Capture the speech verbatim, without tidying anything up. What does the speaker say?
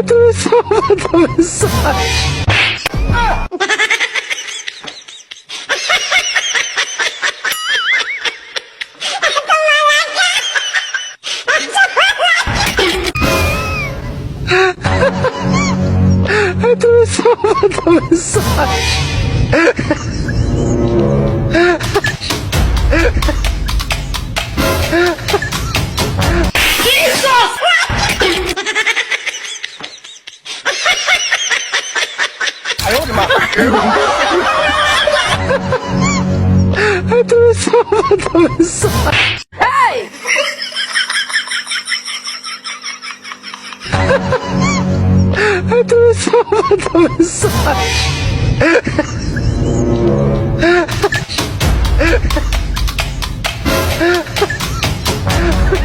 Ты сам потом сам. Ты сам потом сам. Это самое, это самое.